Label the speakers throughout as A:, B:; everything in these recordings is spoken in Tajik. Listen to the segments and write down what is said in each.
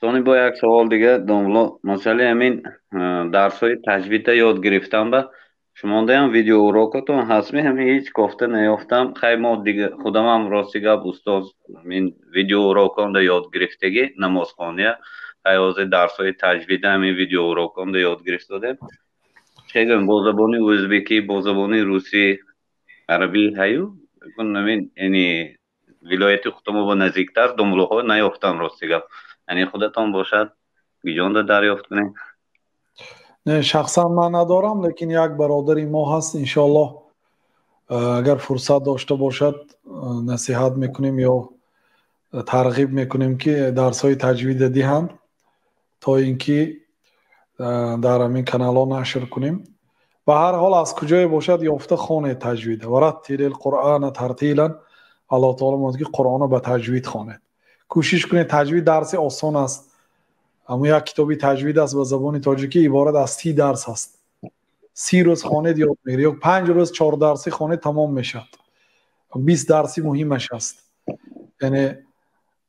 A: Сони бо як савол дига, домло, масъалаи ҳамин дарсҳои таҷвидда ёд гирифтам, ба шумодаям видеоурокотон ҳастми? Ҳамин ҳеҷ кофта наёфтам. Хай, мо дига худамам, рости гап, устоз, ҳамин видеоуроконда ёд гирифтагӣ намозхония. Хай, ҳозир дарсҳои таҷвида ҳамин видеоуроконда ёд гирифтодем. Чегӯем, бо забони ӯзбекӣ, бо забони русӣ, арабӣ ҳаю ҳамин, яъне вилояти худамон ба наздиктар домлоҳо наёфтам, рости гап. Яъне худатон бошад, гиҷонда дарёфт кунед.
B: Не, шахсан ман надорам, лекин як бародари мо ҳаст. Иншоаллоҳ, агар фурсат дошта бошад, насиҳат мекунем ё тарғиб мекунем, ки дарсҳои таҷвида диҳанд, то ин ки дар ҳамин каналҳо нашр кунем. Ба ҳар ҳол, аз куҷое бошад, ёфта хонед таҷвида. ورتل القرآن ترتيلا. Аллоҳ таоло мегӯяд, ки Қуръонро ба таҷвид хонед. Кӯшиш кунед. Таҷвид дарси осон аст. Ҳамун як китоби таҷвид аст ба забони тоҷикӣ, иборат аз 30 дарс аст. 30 рӯз хонед, ёд мегиред, ё 5 рӯз чор дарсӣ хонед, тамом мешавад. 20 дарси муҳимаш аст, яъне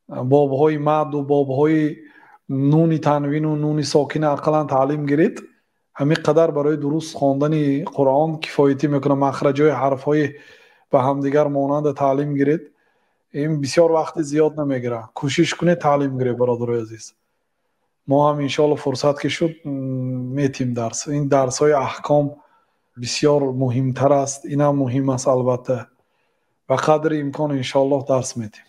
B: бобҳои мадду бобҳои нуни танвину нуни сокина ақаллан таълим гиред. Ҳамин қадар барои дуруст хондани Қуръон кифоятӣ мекунад. Махраҷҳои ҳарфҳои ба ҳамдигар монанда таълим гиред. Ин бисёр вақти зиёд намегирад. Кӯшиш кунед, таълим гиред, бародарои азиз. Мо ҳам, иншоалло, фурсат ки шуд, метим дарс. Ин дарсҳои аҳком бисёр муҳимтар аст. Инам муҳим аст, албатта. Ба қадри имкон, иншоаллоҳ, дарс метим.